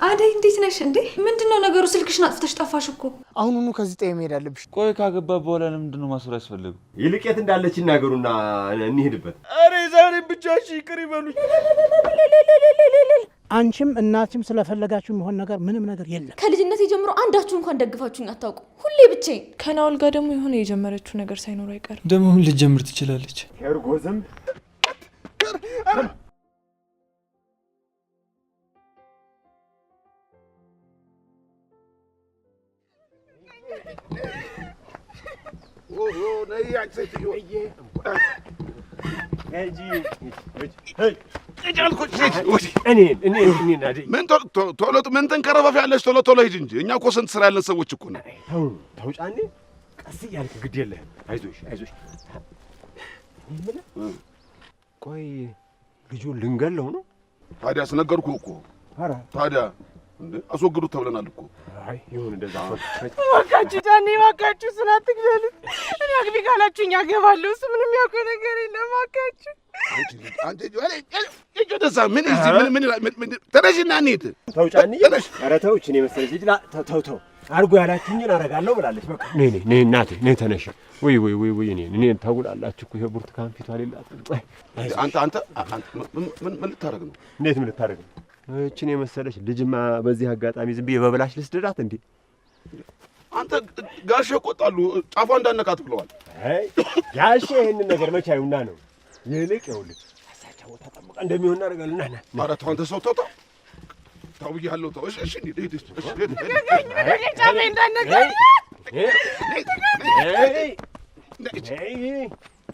አደይ እንዴት ነሽ እንዴ? ምንድነው ነገሩ? ስልክሽን አጥፍተሽ ጠፋሽ እኮ። አሁኑኑ ከዚህ ጤ መሄድ አለብሽ። ቆይ ካገባ በኋላ ለምንድን ነው ማሰር ያስፈለገው? ይልቅ የት እንዳለች ይናገሩና እንሂድበት። አሬ ዛሬም ብቻ እሺ ይቅር ይበሉኝ። አንቺም እናትሽም ስለፈለጋችሁ የሚሆን ነገር ምንም ነገር የለም። ከልጅነቴ ጀምሮ አንዳችሁ እንኳን ደግፋችሁኝ አታውቁ። ሁሌ ብቻዬን። ከናውል ጋር ደግሞ የሆነ የጀመረችው ነገር ሳይኖር አይቀርም። ደግሞ ምን ልትጀምር ትችላለች? ከእርጎ ዝንብ ምን ቶሎ ምን ትንከረፈፊያለሽ? ቶሎ ቶሎ ሂጂ እንጂ እኛ እኮ ስንት ስራ ያለን ሰዎች እኮ ነን። ተው ተው ጫኔ፣ ቀስ እያልክ ግድ የለህም። አይዞሽ አይዞሽ። ቆይ ልጁን ልንገለው ነው? ታዲያ ስነገርኩህ እኮ። ታዲያ እንዴ አስወግዱት ተብለናል እኮ። አይ ይሁን እንደዛ። እባካችሁ ጫኔ፣ እባካችሁ እሱን አትግደሉት። እኔ አግቢ ካላችሁኝ አገባለሁ። እሱ ምንም ያውቀው ነገር የለም። እባካችሁ አንቺ ወደዛ ምን እዚህ ምን ምን ተነሽና እንሂድ። ተው ጫኔ፣ ኧረ ተው፣ እችን የመሰለች ልጅ ተው ተው፣ አድርጎ ያላችሁኝን አደርጋለሁ ብላለች። በቃ ነይ ነይ ነይ እናቴ ነይ ተነሽ። ወይ ወይ ወይ ወይ እኔ እኔ ታውላላችሁ እኮ ይሄ ብርቱካን ፊቷ ሌላት። አንተ አንተ ምን ምን ልታደርግ ነው? እንዴት ምን ልታደርግ ነው? እችን የመሰለች ልጅማ በዚህ አጋጣሚ ዝም ብዬ በብላሽ ልስደዳት እንዴ? አንተ ጋሼ እቆጣሉ፣ ጫፏ እንዳነካት ብለዋል። አይ ጋሼ ይሄንን ነገር መቼ አዩና ነው? ይልቅ ይኸውልህ እሳቸው ቦታ ጠብቃ እንደሚሆን እናደርጋለን። ና ና። ኧረ ተው አንተ ሰው ተው ተው ተው ብዬሃለሁ። ተው። እሺ እሺ እንሂድ እሺ እሺ ልቀቀኝ፣ ጫፌ እንዳነካኝ።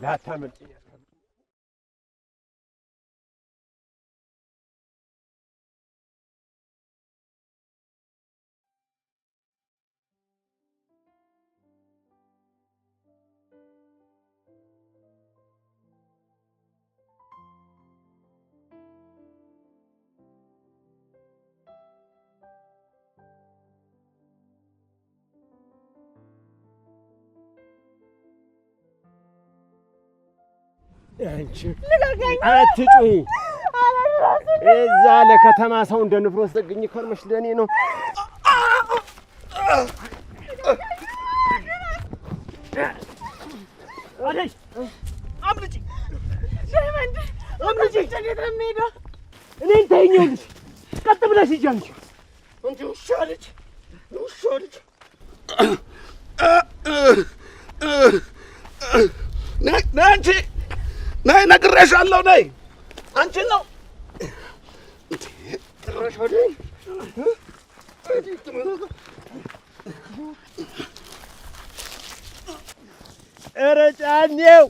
ላታመልጭኝ። አንቺ አትጩሂ። እዛ ለከተማ ሰው እንደ ንፍሮ ስትጠግኝ ከርመሽ ለእኔ ነው። አደይ አምልጪ፣ አምልጪ! እንዴት ነው የምሄደው? እኔን ተይኝ። ይኸውልሽ ቀጥ ብለሽ ሂጂ አንቺ። አንቺ ውሻ ልጅ፣ ውሻ ልጅ። ነይ ነይ አንቺ ነይ፣ ነግሬሻለሁ። ነይ አንቺን ነው ጭራሽ ወዲህ። ኧረ ጫኔው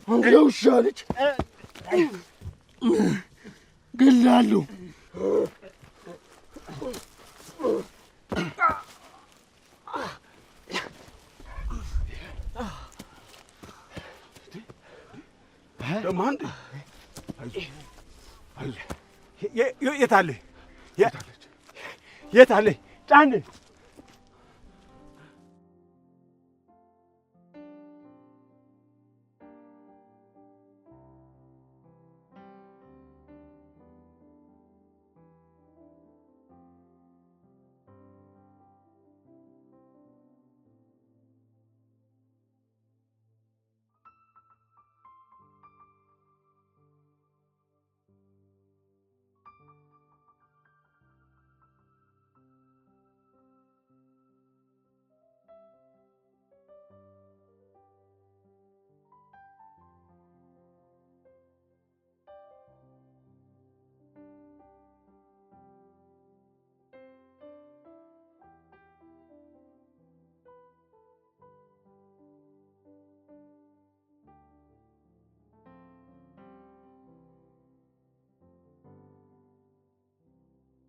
አንቺ ውሻ ልጅ ገላለሁ። ደግሞ አንዴ የት አለ? የት አለ? ጫኔ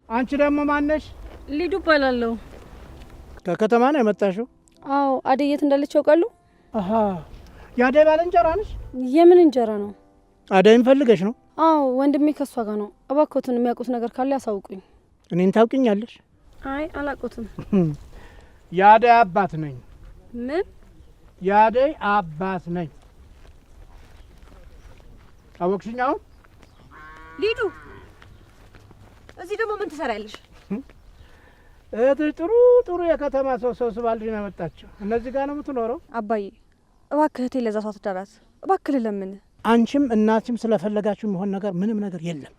አንቺ ደግሞ ማነሽ? ሊዱ እባላለሁ። ከከተማ ነው የመጣሽው? አዎ። አደይ የት እንዳለች ያውቃሉ? አሃ የአደይ ባልንጀራ ነሽ? የምን እንጀራ ነው? አደይን ፈልገሽ ነው? አዎ ወንድሜ ከእሷ ጋር ነው። እባክዎትን የሚያውቁት ነገር ካለ ያሳውቁኝ። እኔን ታውቂኛለሽ? አይ አላውቁትም። የአደይ አባት ነኝ። ምን? የአደይ አባት ነኝ። አወቅሽኝ አሁን? ሊዱ እዚህ ደግሞ ምን ትሰሪያለሽ? እህትሽ ጥሩ ጥሩ የከተማ ሰው ሰብስባልሽ ነው የመጣችው። እነዚህ ጋር ነው የምትኖረው? አባዬ እባክህ እህቴ ለዛ ሰው አትዳራት፣ እባክህ ልለምን። አንቺም እናትሽም ስለፈለጋችሁ የሚሆን ነገር ምንም ነገር የለም።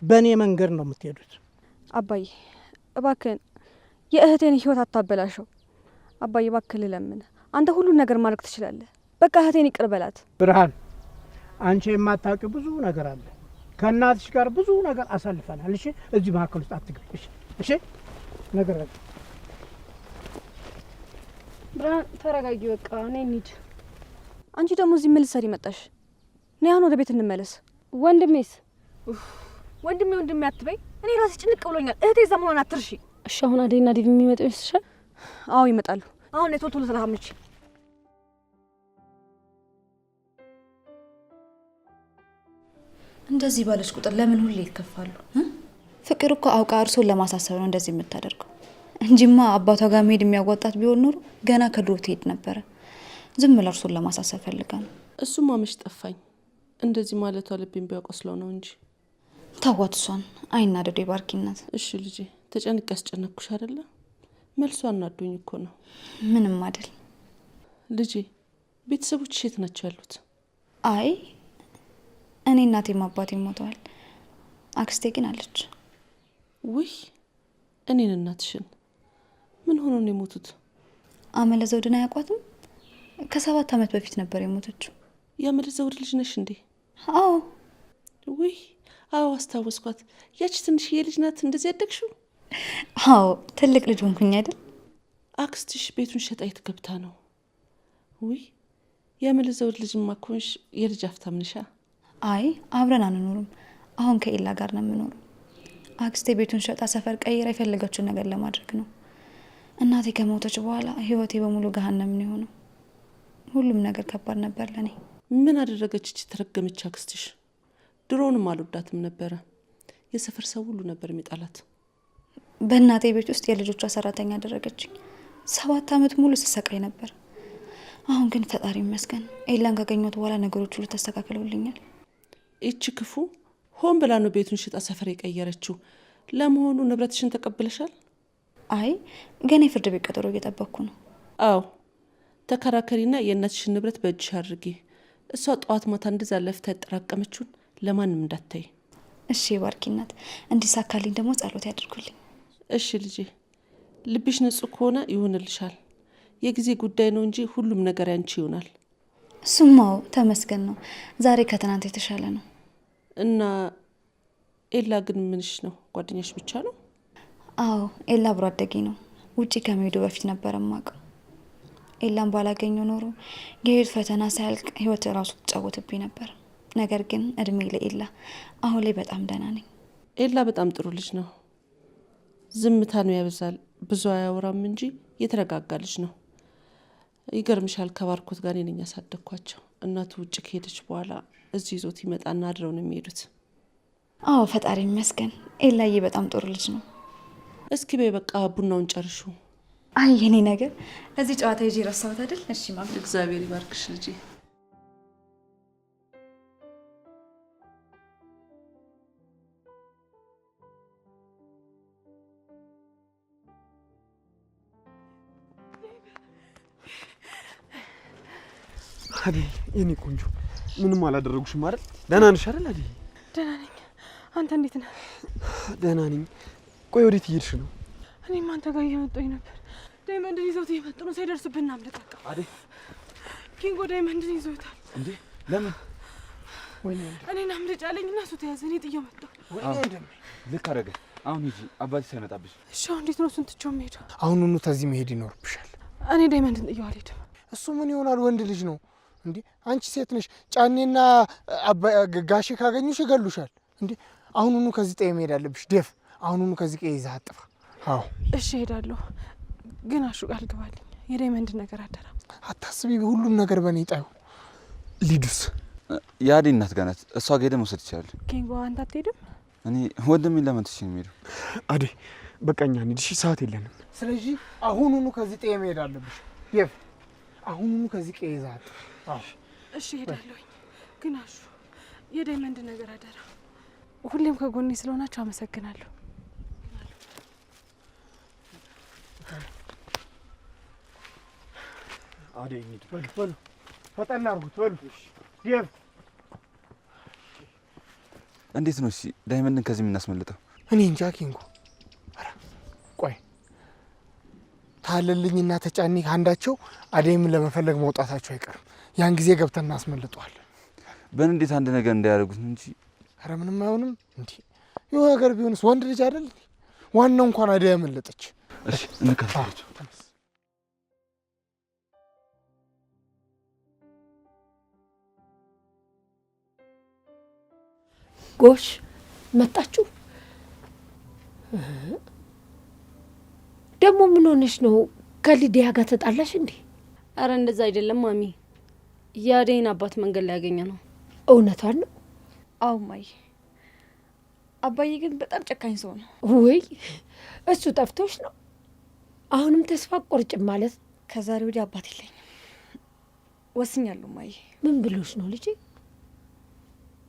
በእኔ መንገድ ነው የምትሄዱት። አባዬ እባክህን የእህቴን ህይወት አታበላሸው። አባዬ እባክህ ልለምን፣ አንተ ሁሉን ነገር ማድረግ ትችላለህ። በቃ እህቴን ይቅር በላት። ብርሃን፣ አንቺ የማታውቂው ብዙ ነገር አለ። ከእናትሽ ጋር ብዙ ነገር አሳልፈናል። እሺ፣ እዚህ መካከል ውስጥ አትግቢ። እሺ፣ እሺ። ነገር አለ። ብርሃን ተረጋጊ፣ በቃ እኔ እንሂድ። አንቺ ደግሞ እዚህ ምን ልትሰሪ መጣሽ? ነይ አሁን ወደ ቤት እንመለስ። ወንድሜስ? ወንድሜ ወንድሜ አትበይ። እኔ ራሴ ጭንቅ ብሎኛል። እህቴ እዛ መሆኗን አትርሺ። እሺ አሁን አደይና ዴቭ የሚመጡ ይመስልሻል? አዎ ይመጣሉ። አሁን ነይ ቶሎ ቶሎ ተራምጪ። እንደዚህ ባለች ቁጥር ለምን ሁሌ ይከፋሉ? ፍቅር እኮ አውቃ እርሶን ለማሳሰብ ነው እንደዚህ የምታደርገው እንጂማ አባቷ ጋር መሄድ የሚያዋጣት ቢሆን ኖሮ ገና ከድሮ ትሄድ ነበረ። ዝም ብላ እርሶን ለማሳሰብ ፈልጋ ነው። እሱማ መች ጠፋኝ። እንደዚህ ማለቷ ልቤን ቢያቆስለው ነው እንጂ። ተዋት እሷን፣ አይናደዱ የባርኪ እናት። እሺ ልጄ፣ ተጨንቄ ያስጨነቅኩሽ አይደለ? መልሷ አናዶኝ እኮ ነው። ምንም አይደል ልጄ። ቤተሰቦችሽ የት ናቸው ያሉት? አይ እኔ እናቴም አባቴም ሞተዋል። አክስቴ ግን አለች። ውይ እኔን እናትሽን ምን ሆኖ ነው የሞቱት? አመለ ዘውድን አያውቋትም? ከ7 ዓመት በፊት ነበር የሞተችው። የአመለ ዘውድ ልጅ ነሽ እንዴ? አዎ። ውይ አዎ አስታወስኳት። ያቺ ትንሽዬ ልጅ ናት እንደዚህ ያደግሽው? አዎ ትልቅ ልጅ ሆንኩኝ አይደል? አክስትሽ ቤቱን ሸጣ የት ገብታ ነው? ውይ የአመለ ዘውድ ልጅማ ከሆንሽ የልጅ ሀብታም ነሻ። አይ አብረን አንኖርም። አሁን ከኤላ ጋር ነው የምኖረው። አክስቴ ቤቱን ሸጣ ሰፈር ቀይራ የፈለገችውን ነገር ለማድረግ ነው። እናቴ ከሞተች በኋላ ህይወቴ በሙሉ ገሃነም ነው የሆነው። ሁሉም ነገር ከባድ ነበር ለኔ። ምን አደረገች እቺ ተረገመች አክስትሽ? ድሮውንም አልወዳትም ነበረ። የሰፈር ሰው ሁሉ ነበር የሚጣላት። በእናቴ ቤት ውስጥ የልጆቿ ሰራተኛ አደረገችኝ። 7 ዓመት ሙሉ ስሰቃይ ነበር። አሁን ግን ፈጣሪ ይመስገን ኤላን ካገኘሁት በኋላ ነገሮች ሁሉ ተስተካክለውልኛል። እቺ ክፉ ሆን ብላ ነው ቤቱን ሽጣ ሰፈር የቀየረችው። ለመሆኑ ንብረትሽን ተቀብለሻል? አይ ገና የፍርድ ቤት ቀጠሮ እየጠበቅኩ ነው። አዎ ተከራከሪና የእናትሽን ንብረት በእጅሽ አድርጊ። እሷ ጠዋት ማታ እንደዛ ለፍታ ያጠራቀመችውን ለማንም እንዳታይ። እሺ ባርኪ እናት፣ እንዲሳካልኝ ደግሞ ጸሎት ያድርጉልኝ። እሺ ልጄ፣ ልብሽ ንጹህ ከሆነ ይሆንልሻል። የጊዜ ጉዳይ ነው እንጂ ሁሉም ነገር ያንቺ ይሆናል። እሱማው ተመስገን ነው። ዛሬ ከትናንት የተሻለ ነው። እና ኤላ ግን ምንሽ ነው? ጓደኛሽ ብቻ ነው? አዎ ኤላ አብሮ አደጌ ነው። ውጪ ከመሄዱ በፊት ነበር የማውቀው። ኤላን ባላገኘው ኖሮ የህይወት ፈተና ሳያልቅ ህይወት ራሱ ትጫወትብኝ ነበር። ነገር ግን እድሜ ለኤላ፣ አሁን ላይ በጣም ደህና ነኝ። ኤላ በጣም ጥሩ ልጅ ነው። ዝምታ ነው ያበዛል፣ ብዙ አያወራም እንጂ የተረጋጋ ልጅ ነው። ይገርምሻል ከባርኮት ጋር እኔ ነኝ ያሳደግኳቸው። እናቱ ውጭ ከሄደች በኋላ እዚህ ይዞት ይመጣና አድረው ነው የሚሄዱት። አዎ ፈጣሪ ይመስገን፣ ኤላዬ በጣም ጥሩ ልጅ ነው። እስኪ በይ በቃ ቡናውን ጨርሹ። አይ የኔ ነገር እዚህ ጨዋታ ይዤ ረሳሁት አይደል? እሺ ማም፣ እግዚአብሔር ይባርክሽ ልጄ። አደይ የኔ ቆንጆ ምንም አላደረጉሽም አይደል? ደህና ነሽ አይደል? አደይ ደህና ነኝ። አንተ እንዴት ነህ? ደህና ነኝ። ቆይ ወዴት እየሄድሽ ነው? እኔም አንተ ጋር እየመጣሁኝ ነበር። ዳይመንድን ይዘውት እየመጡ ነው። ሳይደርስብን እናምልጥ። አደይ ኪንጎ ዳይመንድን ይዘውታል። እንዴ ለምን? እኔን አምልጭ አለኝ እና እሱ ተያዘ። እኔ ጥዬው መጣሁ። ልክ አደረገ። አሁን ሂጂ አባቴ ሳይመጣብሽ። እሺ አሁን እንዴት ነው እሱን ትቼው የምሄደው? አሁኑኑ ተዚህ መሄድ ይኖርብሻል። እኔ ዳይመንድን ጥዬው አልሄድም። እሱ ምን ይሆናል? ወንድ ልጅ ነው እንዴ? አንቺ ሴት ነሽ። ጫኔና ጋሼ ካገኙሽ ይገሉሻል። እንዴ አሁኑኑ ከዚህ ቀይ መሄድ አለብሽ። ደፍ አሁኑኑ ከዚህ ቀይ ይዘህ አጥፋ። አዎ እሺ እሄዳለሁ፣ ግን አሹ ቃል ግባልኝ የዳይመንድ ነገር አደራ። አታስቢ፣ ሁሉም ነገር በእኔ ጣዩ። ሊዱስ የአደይ እናት ጋር ናት። እሷ ጋር ሄደህ መውሰድ ይችላል። ኪንጎ አንተ አትሄድም? እኔ ወንድሜን ለምን ትቼ ነው የምሄደው? አደይ በቃ እኛ እንሂድ እሺ፣ ሰዓት የለንም። ስለዚህ አሁኑኑ ከዚህ ቀይ መሄድ አለብሽ። ደፍ አሁኑኑ ከዚህ ቀይ ይዘህ አጥፋ። አዎ እሺ እሄዳለሁኝ፣ ግን አሹ የዳይመንድ ነገር አደራ። ሁሌም ከጎኔ ስለሆናችሁ አመሰግናለሁ። አደይ እንሂድ። በሉ በሉ፣ ፈጠን አድርጉት። በሉ ዴቭ። እንዴት ነው እሺ ዳይመንድን ከዚህ የምናስመልጠው? እኔ እንጃ ኪንጎ። ኧረ ቆይ፣ ታለልኝና ተጫኒ አንዳቸው አደይምን ለመፈለግ መውጣታቸው አይቀርም። ያን ጊዜ ገብተን እናስመልጠዋለን። በእንዴት አንድ ነገር እንዳያደርጉት ነው እንጂ። ኧረ ምንም አይሆንም። እንዲህ የሆነ ነገር ቢሆንስ ወንድ ልጅ አይደል? ዋናው እንኳን አደይ ያመለጠች። እሺ እንከታተላቸው። ጎሽ መጣችሁ። ደግሞ ምን ሆነሽ ነው? ከሊዲያ ጋር ተጣላሽ እንዴ? አረ እንደዛ አይደለም ማሚ፣ የአደይን አባት መንገድ ላይ ያገኘ ነው። እውነቷን ነው? አዎ እማዬ፣ አባዬ ግን በጣም ጨካኝ ሰው ነው። ወይ እሱ ጠፍቶሽ ነው? አሁንም ተስፋ ቆርጭም ማለት? ከዛሬ ወዲህ አባት የለኝም ወስኛለሁ እማዬ። ምን ብሎሽ ነው ልጄ?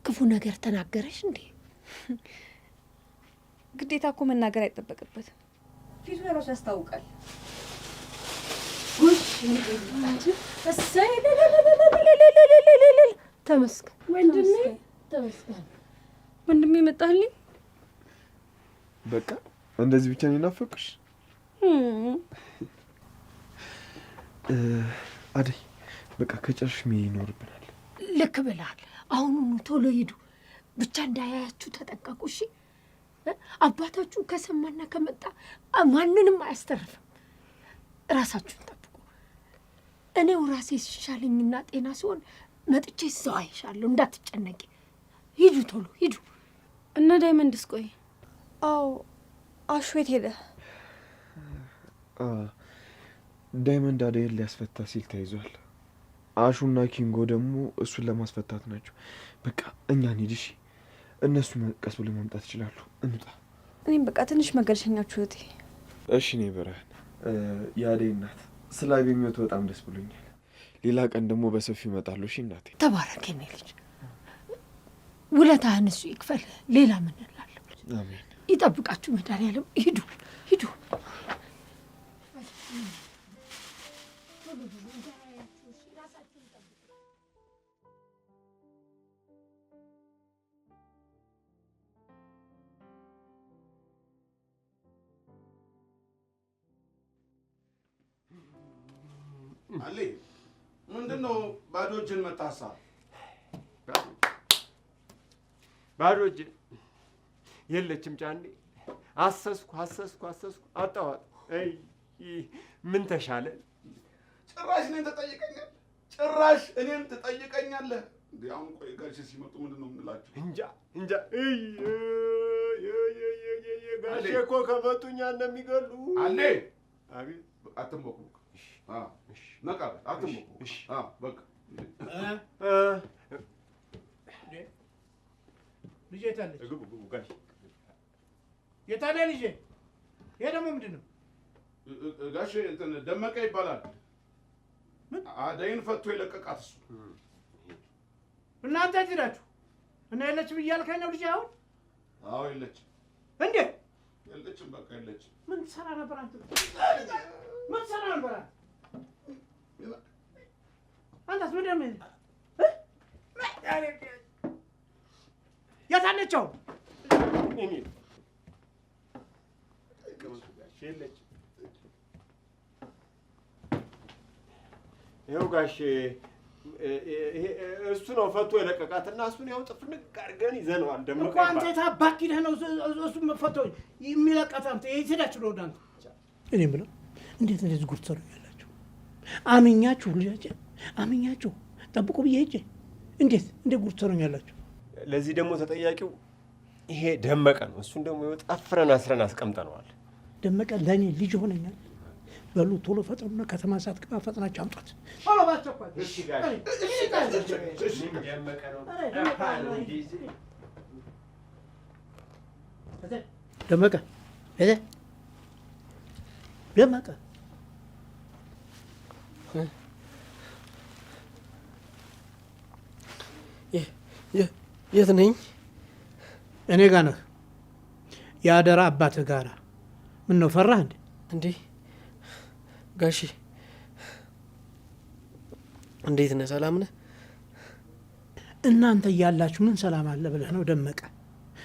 ክፉ ነገር ተናገረሽ እንዴ? ግዴታ እኮ መናገር አይጠበቅበትም። ፊቱ ራሱ ያስታውቃል። እሰይ ተመስገን ወንድሜ፣ ተመስገን ወንድሜ መጣህልኝ። በቃ እንደዚህ ብቻ ነው የናፈቅሽ? አደይ በቃ ከጨርሽ መሄድ ይኖርብናል። ልክ ብለሃል። አሁኑኑ ቶሎ ሂዱ። ብቻ እንዳያያችሁ ተጠንቀቁ። እሺ፣ አባታችሁ ከሰማና ከመጣ ማንንም አያስተርፍም። ራሳችሁን ጠብቁ። እኔው ራሴ ሲሻለኝና ጤና ሲሆን መጥቼ እዛው አይሻለሁ። እንዳትጨነቂ። ሂዱ፣ ቶሎ ሂዱ። እና ዳይመንድስ? ቆይ አዎ፣ አሹ የት ሄደ? ዳይመንድ አደይን ሊያስፈታ ሲል ተይዟል። አሹና ኪንጎ ደግሞ እሱን ለማስፈታት ናቸው። በቃ እኛ እንሂድ እሺ። እነሱ ቀስ ብሎ መምጣት ይችላሉ። እንውጣ። እኔም በቃ ትንሽ መንገድ ሸኛችሁ እህቴ። እሺ። እኔ ብርሃን የአደይ እናት ስላገኘሁት በጣም ደስ ብሎኛል። ሌላ ቀን ደግሞ በሰፊው እመጣለሁ። እሺ እናቴ። ተባረክ የኔ ልጅ። ውለታህን እሱ ይክፈል። ሌላ ምን እላለሁ? አሜን። ይጠብቃችሁ መድኃኒዓለም። ሂዱ ሂዱ። አሌ ምንድን ነው ባዶ እጅን መጣሳ? ባዶ እጅ የለችም ጫኔ። አሰስኩ አሰስኩ አሰስኩ አጣኋት። አይ ምን ተሻለ? ጭራሽ እኔን ትጠይቀኛለህ? ጭራሽ እኔን ትጠይቀኛለህ? እንዴ አሁን ቆይ ጋሼ ሲመጡ ምንድን ነው የምንላቸው? እንጃ እንጃ። እይ ጋሼ እኮ ከመጡ እኛን ነው የሚገሉ። አሌ አቤት። አትንቦቅቦቅ። ነቃ በል፣ አትንቦቅቦቅ። በቃ ልጄ የት አለች? ግቡ ግቡ ጋሼ። የት አለ ልጄ? ይሄ ደግሞ ምንድን ነው? ጋሼ እንትን ደመቀ ይባላል። አደይን ፈቶ የለቀቃት እሱ። እናንተ እዚህ ናችሁ እና የለችም እያልከኝ ነው ልጄ አሁን? አዎ የለችም። እንዴት የለችም? በቃ የለችም። ምን ትሰራ ነበር አንተ? ምን ትሰራ ነበር አንተ? አንተስ ምንድን ነው? የት አለች አሁን? ይኸው ጋሼ እሱ ነው ፈቶ የለቀቃትና እሱን ያው ጥፍንቅ አድርገን ይዘነዋል። ደመቀ እኮ አንተ የት አባክ ሂደህ ነው እሱ ፈቶ የሚለቃት? አንተ የት ሄዳችሁ ነው እናንተ? እኔ የምለው እንዴት እንደዚህ ጉድ ትሰሩኛላችሁ? አምኛችሁ ልጃችን አምኛችሁ ጠብቁ ብዬ ሄጄ እንዴት እንዴት ጉድ ትሰሩኛላችሁ? ለዚህ ደግሞ ተጠያቂው ይሄ ደመቀ ነው። እሱን ደግሞ ይኸው ጠፍረን አስረን አስቀምጠነዋል። ደመቀ ለእኔ ልጅ ሆነኛል። በሉ ቶሎ ፈጥኑና ከተማ ሳትገባ ፈጥናችሁ አምጧት። ቶሎ ባስቸኳይ። እሺ ጋሼ። እሺ ደመቀ ነው። ደመቀ ደመቀ የት ነኝ? እኔ ጋ ነህ፣ የአደራ አባትህ ጋራ። ምን ነው ፈራህ እንዴ? እንዴ ጋሺ እንዴት ነህ? ሰላም ነህ? እናንተ እያላችሁ ምን ሰላም አለ ብለህ ነው ደመቀ?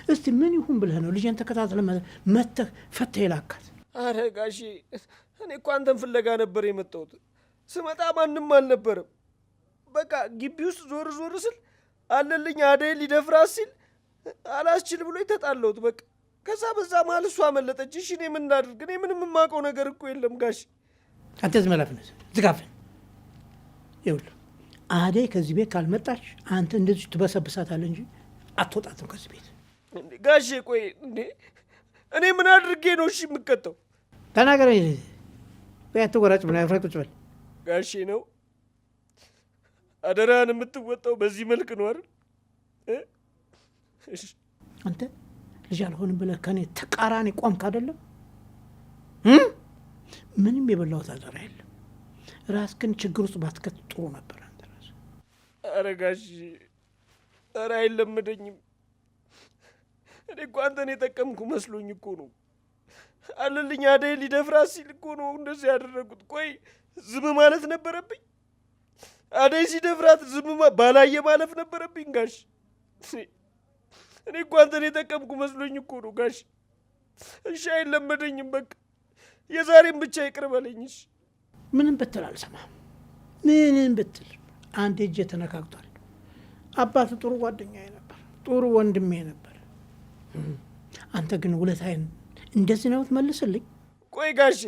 እስቲ ምን ይሁን ብለህ ነው ልጄን ተከታትለህ መተህ ፈተህ የላካት? አረ ጋሺ እኔ እኮ አንተን ፍለጋ ነበር የመጣሁት። ስመጣ ማንም አልነበረም። በቃ ግቢ ውስጥ ዞር ዞር ስል አለልኝ አደይ ሊደፍራት ሲል አላስችል ብሎ የተጣለሁት። በቃ ከዛ በዛ መሀል እሷ አመለጠች። እሺ እኔ ምን ላድርግ? እኔ ምንም የማውቀው ነገር እኮ የለም ጋሽ። አንተ ዝም በል አፍህን ዝጋ አፍህን። ይኸውልህ አደይ ከዚህ ቤት ካልመጣች አንተ እንደዚህ ትበሰብሳታለህ እንጂ አትወጣትም ከዚህ ቤት። እንዴ ጋሼ ቆይ እንዴ እኔ ምን አድርጌ ነው እሺ የምቀጣው? ተናገረ። ወይ አትወራጭ፣ ምን አፍረህ ቁጭ በል። ጋሼ ነው አደራህን የምትወጣው በዚህ መልክ ነው አይደል? እሺ አንተ ልጅ አልሆንም ብለህ ከኔ ተቃራኒ ቆምክ አይደለም? ምንም የበላሁት አደራ የለም። ራስህን ችግር ውስጥ ባትከት ጥሩ ነበር። አንተ ራስህ። ኧረ ጋሼ ኧረ አይለመደኝም። እኔ እኮ አንተን የጠቀምኩ መስሎኝ እኮ ነው። አለልኝ አደይ ሊደፍራት ሲል እኮ ነው እንደዚህ ያደረጉት። ቆይ ዝም ማለት ነበረብኝ? አደይ ሲደፍራት ዝም ባላየ ማለፍ ነበረብኝ ጋሽ? እኔ እኮ አንተን የጠቀምኩ መስሎኝ እኮ ነው ጋሽ። እሺ አይለመደኝም። በቃ የዛሬን ብቻ ይቅር በለኝ። እሺ ምንም ብትል አልሰማህም። ምንም ብትል አንድ እጄ ተነካክቷል። አባት ጥሩ ጓደኛዬ ነበር፣ ጥሩ ወንድሜ ነበር። አንተ ግን ውለታዬን እንደዚህ ነው የምትመልስልኝ? ቆይ ጋሼ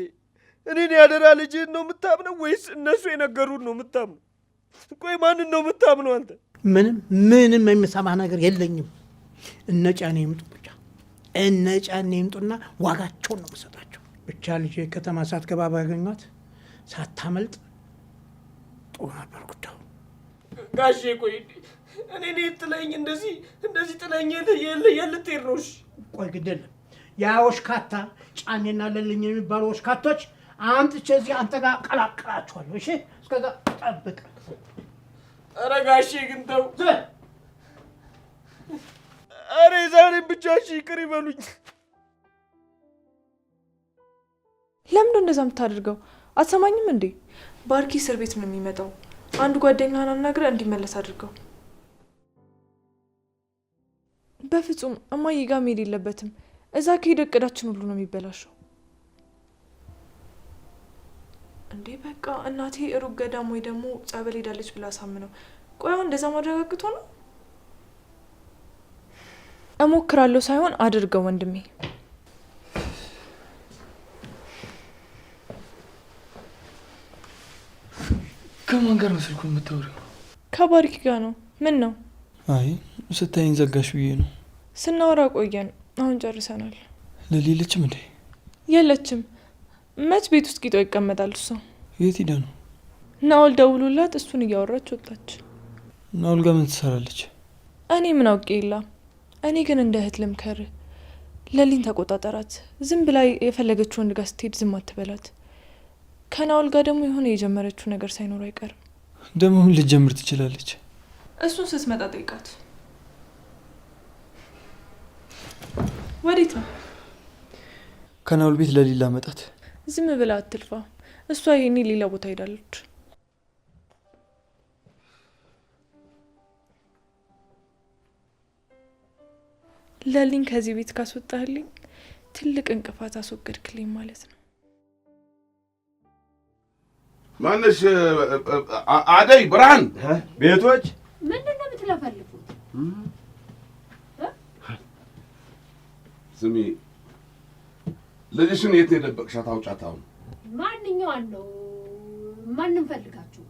እኔን ያደራ ልጅህን ነው የምታምነው ወይስ እነሱ የነገሩን ነው የምታምነው? ቆይ ማንን ነው የምታምነው አንተ? ምንም ምንም የሚሰማህ ነገር የለኝም። እነ ጫኔ ይምጡ ብቻ፣ እነ ጫኔ ይምጡና ዋጋቸውን ነው የምሰጣቸው። ብቻ ልጄ ከተማ ሳትገባ ባገኟት ሳታመልጥ ጥሩ ነበር ጉዳዩ። ጋሼ ቆይ እኔ ጥለኝ እንደዚህ እንደዚህ ጥለኝ የልትሄድ ነው? እሺ ቆይ ግድ የለም ያ ወሽካታ ጫኔና ለልኝ የሚባሉ ወሽካቶች አምጥቼ እዚህ አንተ ጋር ቀላቅላቸዋለሁ። እሺ እስከዛ ጠብቅ። ኧረ ጋሼ ግን ተው። ኧረ የዛሬን ብቻ እሺ ይቅር ይበሉኝ። ለምንድን እንደዛ የምታደርገው? አትሰማኝም እንዴ? ባርኪ እስር ቤት ነው የሚመጣው። አንዱ ጓደኛህን አናግረህ እንዲመለስ አድርገው። በፍጹም እማዬ ጋር መሄድ የለበትም። እዛ ከሄደ እቅዳችን ሁሉ ነው የሚበላሸው። እንዴ በቃ እናቴ ሩቅ ገዳም ወይ ደግሞ ጸበል ሄዳለች ብላ አሳምነው። ቆይ አሁን እንደዛ ማድረግ አቅቶ ነው? እሞክራለሁ ሳይሆን አድርገው ወንድሜ። ከማን ጋር ነው ስልኩን የምታወሪው? ከባርኪ ጋር ነው። ምን ነው? አይ ስታይን ዘጋሽ ብዬ ነው። ስናወራ ቆየን። አሁን ጨርሰናል። ለሊ የለችም እንዴ? የለችም። መች ቤት ውስጥ ቂጦ ይቀመጣል እሷ። የት ሄዳ ነው? ናኦል ደውሎላት እሱን እያወራች ወጣች። ናኦል ጋር ምን ትሰራለች? እኔ ምን አውቄ የላ። እኔ ግን እንደ እህት ልምከር፣ ለሊን ተቆጣጠራት። ዝም ብላ የፈለገችው ወንድ ጋር ስትሄድ ዝም አትበላት። ከናኦል ጋር ደግሞ የሆነ የጀመረችው ነገር ሳይኖር አይቀርም። ደግሞ ምን ልትጀምር ትችላለች? እሱን ስትመጣ ጠይቃት። ወዴት ነው? ከናኦል ቤት ለሊን ላመጣት። ዝም ብላ አትልፋ። እሷ ይሄኔ ሌላ ቦታ ሄዳለች። ለሊን ከዚህ ቤት ካስወጣህልኝ ትልቅ እንቅፋት አስወገድክልኝ ማለት ነው። ማነሽ? አደይ ብርሃን ቤቶች ምንድን ነው የምትለፈልፉት? ስሚ ልጅሽን የት ነው የደበቅሻት? አውጫት አሁን። ማንኛዋን ነው? ማንም ፈልጋችሁ?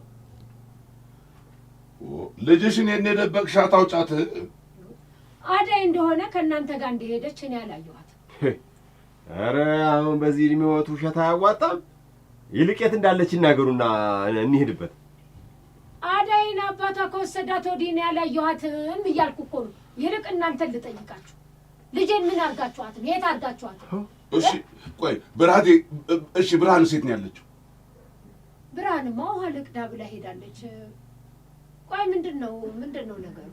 ልጅሽን የት ነው የደበቅሻት? አውጫት። አደይ እንደሆነ ከእናንተ ጋር እንደሄደች እኔ አላየኋትም። ኧረ አሁን በዚህ እድሜዎት ውሸት አያዋጣም። ይልቅ የት እንዳለች ይናገሩና እንሂድበት። አደይን አባቷ ከወሰዳት ወዲህ እኔ አላየኋትም እያልኩ እኮ ነው። ይልቅ እናንተን ልጠይቃችሁ፣ ልጄን ምን አድርጋችኋት ነው? የት አድርጋችኋት ነው? እሺ ቆይ ብርሃቴ፣ እሺ ብርሃን ሴት ነው ያለችው? ብርሃንማ ውሃ ልቅዳ ብላ ሄዳለች። ቆይ ምንድን ነው ነገሩ?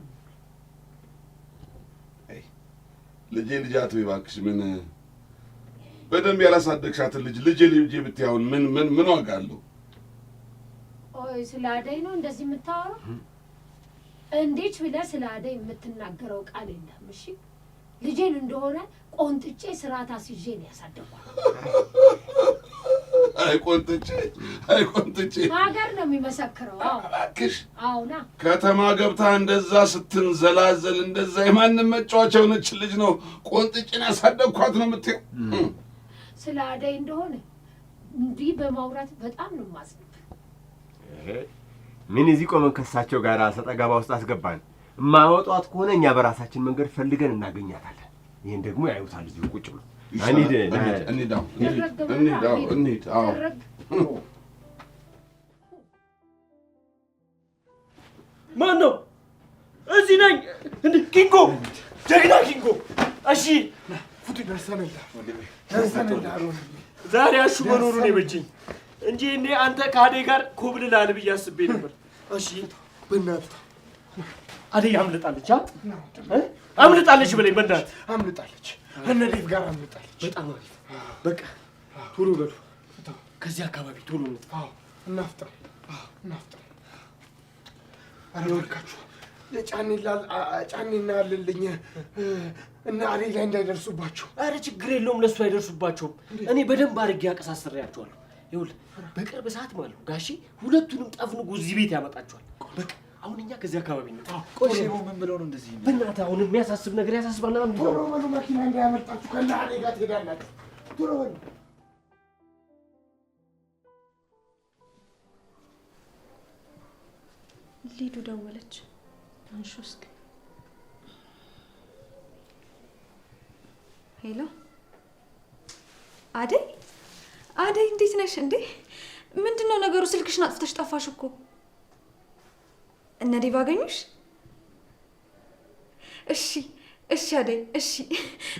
ልጄ ልጄ አትበይ እባክሽ። ምን በደንብ ያላሳደግሻትን ልጅ ልጄ ልጄ ብትይ አሁን ምን ምን ምን ዋጋ አለው? ቆይ ስለ አደይ ነው እንደዚህ የምታወራው? እንዴት ብለህ ስለ አደይ የምትናገረው ቃል የለም። እሺ ልጄን እንደሆነ ቆንጥጬ ስርዓት አስይዤ ነው ያሳደግኳት። አይ ቆንጥጬ፣ አይ ቆንጥጬ፣ ሀገር ነው የሚመሰክረው። አዎ እባክሽ። አዎና። ከተማ ገብታ እንደዛ ስትንዘላዘል እንደዛ የማንም መጫወቻ የሆነች ልጅ ነው ቆንጥጬን ያሳደግኳት ነው የምትይው? ስለ አደይ እንደሆነ እንዲህ በማውራት በጣም ነው የማዝነው። ምን እዚህ ቆመን ከሳቸው ጋር ሰጠገባ ውስጥ አስገባን። የማያወጧት ከሆነ እኛ በራሳችን መንገድ ፈልገን እናገኛታለን። ይሄን ደግሞ ያዩታል እዚሁ ቁጭ ብሎ። እንሂድ እንሂድ እንሂድ እንሂድ። አዎ፣ ማን ነው? እዚህ ነኝ። እንዴ ኪንጎ፣ ጀግና ኪንጎ። እሺ ዛሬ አሹ መኖሩ ነው የበጀኝ እንጂ እኔ አንተ ከአደይ ጋር ኮብልልሃል ብዬ አስቤ ነበር። እሺ በእናትህ አደይ አምልጣለች፣ አምልጣለች በለኝ በእናትህ። አምልጣለች፣ እነ ዴቭ ጋር አምልጣለች። በጣም አሪፍ። በቃ ቶሎ በሉ ከዚህ አካባቢ ቶሎ እንጥፋ። እናፍጥን እናፍጥን። ኧረ እባካችሁ ጫኔና አለልኝ እና አደይ ላይ እንዳይደርሱባችሁ። ኧረ ችግር የለውም ለእሱ አይደርሱባቸውም። እኔ በደንብ አድርጌ አቀሳስሬያቸዋለሁ። ይኸውልህ በቅርብ ሰዓት ማለት ነው ጋሼ ሁለቱንም ጠፍንጎ እዚህ ቤት ያመጣቸዋል። በቃ አሁን እኛ ከዚህ አካባቢ ነው። ቆይ ምን ብለው ነው እንደዚህ? በእናትህ አሁን የሚያሳስብ ነገር ያሳስባል። ቶሎ በሉ መኪና እንዳያመልጣችሁ፣ ከእነ አደይ ጋር ትሄዳላችሁ። ቶሎ በሉ። ሊዱ ደወለች። አንሺው እስኪ። Hello አደይ፣ አደይ እንዴት ነሽ? እንዴ ምንድን ነው ነገሩ? ስልክሽን አጥፍተሽ ጠፋሽ እኮ። እነ ዴቭ አገኙሽ? እሺ እሺ አደይ እሺ፣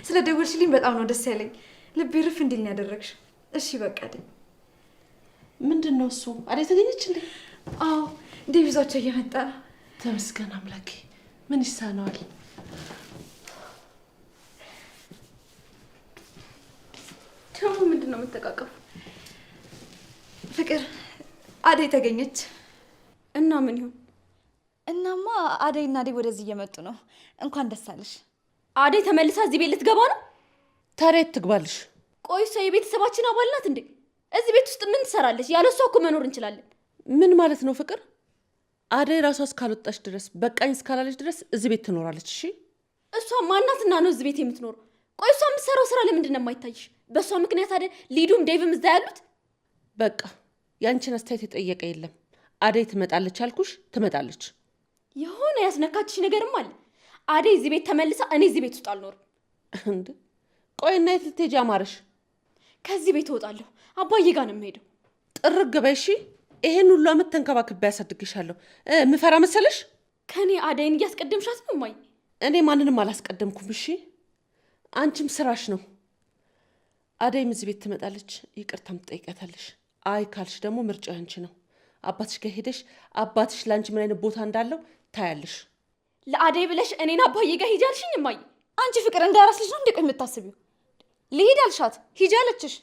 ስለ ደወልሽልኝ በጣም ነው ደስ ያለኝ። ልቤ ርፍ እንዲል ነው ያደረግሽ። እሺ በቃ አደይ። ምንድን ነው እሱ? አደይ ተገኘች እንዴ? አዎ ዴቭ ይዟቸው እየመጣ ነው። ተመስገን አምላኬ፣ ምን ይሳነዋል? ደግሞ ምንድን ነው የምትጠቃቀፉ? ፍቅር አደይ ተገኘች። እና ምን ይሁን? እናማ አደይ እና ዴቭ ወደዚህ እየመጡ ነው። እንኳን ደስ አለሽ። አደይ ተመልሳ እዚህ ቤት ልትገባ ነው? ታዲያ የት ትግባልሽ? ቆይ እሷ የቤተሰባችን አባል ናት እንዴ? እዚህ ቤት ውስጥ ምን ትሰራለች? ያለ እሷ እኮ መኖር እንችላለን። ምን ማለት ነው ፍቅር? አደይ ራሷ እስካልወጣች ድረስ በቃኝ እስካላለች ድረስ እዚህ ቤት ትኖራለች። እሺ እሷ ማናትና ነው እዚህ ቤት የምትኖረው? ቆይ እሷ የምትሰራው ስራ ለምንድን ነው የማይታይሽ? በእሷ ምክንያት አይደል ሊዱም ዴቭም እዛ ያሉት? በቃ ያንቺን አስተያየት የጠየቀ የለም። አደይ ትመጣለች አልኩሽ፣ ትመጣለች። የሆነ ያስነካችሽ ነገርም አለ። አደይ እዚህ ቤት ተመልሳ እኔ እዚህ ቤት ውስጥ አልኖርም። እንዴ ቆይ እና የት ልትሄጂ አማረሽ? ከዚህ ቤት እወጣለሁ። አባዬ ጋር ነው የምሄደው። ጥርግ በይ እሺ። ይሄን ሁሉ አመት ተንከባክቤ ያሳድግሻለሁ። ምፈራ መሰለሽ? ከኔ አደይን እያስቀደምሻት ነው እማዬ። እኔ ማንንም አላስቀደምኩም። እሺ አንቺም ስራሽ ነው። አደይም እዚህ ቤት ትመጣለች፣ ይቅርታም ትጠይቂያታለሽ። አይ ካልሽ ደግሞ ምርጫው ያንቺ ነው። አባትሽ ጋር ሄደሽ አባትሽ ለአንቺ ምን አይነት ቦታ እንዳለው ታያለሽ። ለአደይ ብለሽ እኔን አባዬ ጋር ሂጂ አልሽኝ እማዬ? አንቺ ፍቅር እንደ አራስ ልጅ ነው እንዴ ቆይ የምታስቢው? ልሂድ አልሻት ሂጂ አለችሽ።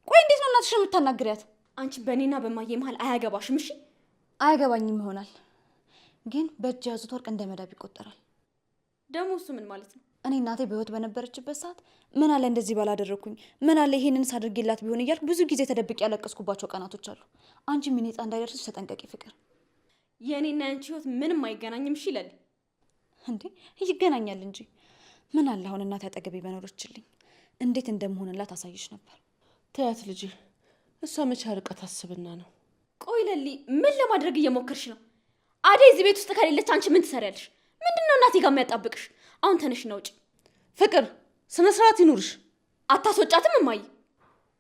ቆይ እንዴት ነው እናትሽን የምታናግሪያት? አንቺ በእኔና በማዬ መሀል አያገባሽም። እሺ አያገባኝም ይሆናል፣ ግን በእጅ ያዙት ወርቅ እንደ መዳብ ይቆጠራል። ደግሞ እሱ ምን ማለት ነው? እኔ እናቴ በህይወት በነበረችበት ሰዓት ምን አለ እንደዚህ ባላደረግኩኝ፣ ምን አለ ይሄንን ሳድርግላት ቢሆን እያልኩ ብዙ ጊዜ ተደብቄ ያለቀስኩባቸው ቀናቶች አሉ። አንቺ ምን ዕጣ እንዳይደርስሽ ተጠንቀቂ ፍቅር። የእኔና ያንቺ ህይወት ምንም አይገናኝም። እሺ ይላል እንዴ? ይገናኛል እንጂ። ምን አለ አሁን እናቴ አጠገቤ በኖረችልኝ እንዴት እንደምሆንላት አሳይሽ ነበር። ተያት ልጄ፣ እሷ መቼ ርቀት አስብና ነው። ቆይ ለሊ፣ ምን ለማድረግ እየሞከርሽ ነው? አደይ እዚህ ቤት ውስጥ ከሌለች አንቺ ምን ትሰሪያለሽ? ምንድነው እናቴ ጋር የሚያጣብቅሽ? አሁን ተነሽና ውጪ። ፍቅር ስነ ስርዓት ይኑርሽ። አታስወጫትም እማዬ?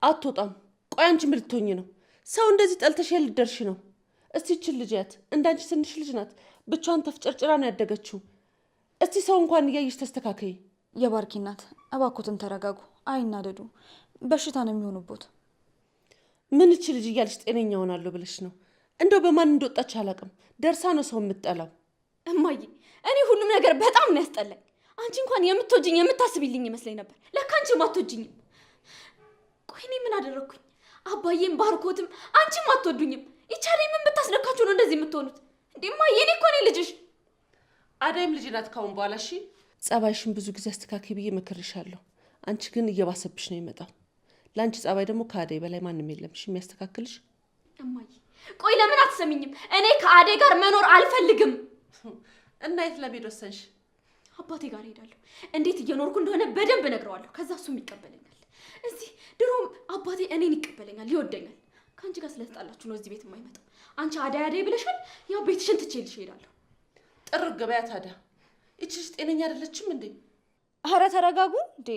አትወጣም። ቆይ አንቺ ምን ልትሆኚ ነው? ሰው እንደዚህ ጠልተሽ ልትደርሺ ነው? እስቲ ይህችን ልጅ ያት፣ እንዳንቺ ትንሽ ልጅ ናት። ብቻዋን ተፍጨርጭራ ነው ያደገችው። እስቲ ሰው እንኳን እያየሽ ተስተካከይ። የባርኪ እናት እባክዎትን ተረጋጉ፣ አይናደዱ። በሽታ ነው የሚሆኑቦት። ምን እቺ ልጅ እያለሽ ጤነኛ ሆናለሁ ብለሽ ነው? እንደው በማን እንደወጣች አላውቅም። ደርሳ ነው ሰው የምትጠላው። እማዬ እኔ ሁሉም ነገር በጣም ነው ያስጠላኝ። አንቺ እንኳን የምትወጂኝ የምታስቢልኝ ይመስለኝ ነበር። ለካ አንቺም አትወጂኝም። ቆይ እኔ ምን አደረግኩኝ? አባዬም ባርኮትም አንቺም አትወዱኝም። ይቻለኝ ምን ብታስነካችሁ ነው እንደዚህ የምትሆኑት? እንዴ እማዬ፣ እኔ እኮ ነኝ ልጅሽ። አዳይም ልጅ ናት ካሁን በኋላ። እሺ ጸባይሽን ብዙ ጊዜ አስተካኪ ብዬ መክሬሻለሁ። አንቺ ግን እየባሰብሽ ነው የመጣው። ለአንቺ ጸባይ ደግሞ ከአደይ በላይ ማንም የለም። እሺ የሚያስተካክልሽ። እማዬ ቆይ ለምን አትሰሚኝም? እኔ ከአደይ ጋር መኖር አልፈልግም። እና የት ለመሄድ ወሰንሽ? አባቴ ጋር እሄዳለሁ። እንዴት እየኖርኩ እንደሆነ በደንብ እነግረዋለሁ። ከዛ እሱም ይቀበለኛል። እዚህ ድሮም አባቴ እኔን ይቀበለኛል፣ ይወደኛል። ከአንቺ ጋር ስለተጣላችሁ ነው እዚህ ቤት የማይመጣው። አንቺ አደይ አደይ ብለሻል። ያው ቤትሽን ትቼልሽ እሄዳለሁ። ጥር ገበያ ታዲያ ይቺ ልጅ ጤነኛ አይደለችም እንዴ? አረ ተረጋጉ እንዴ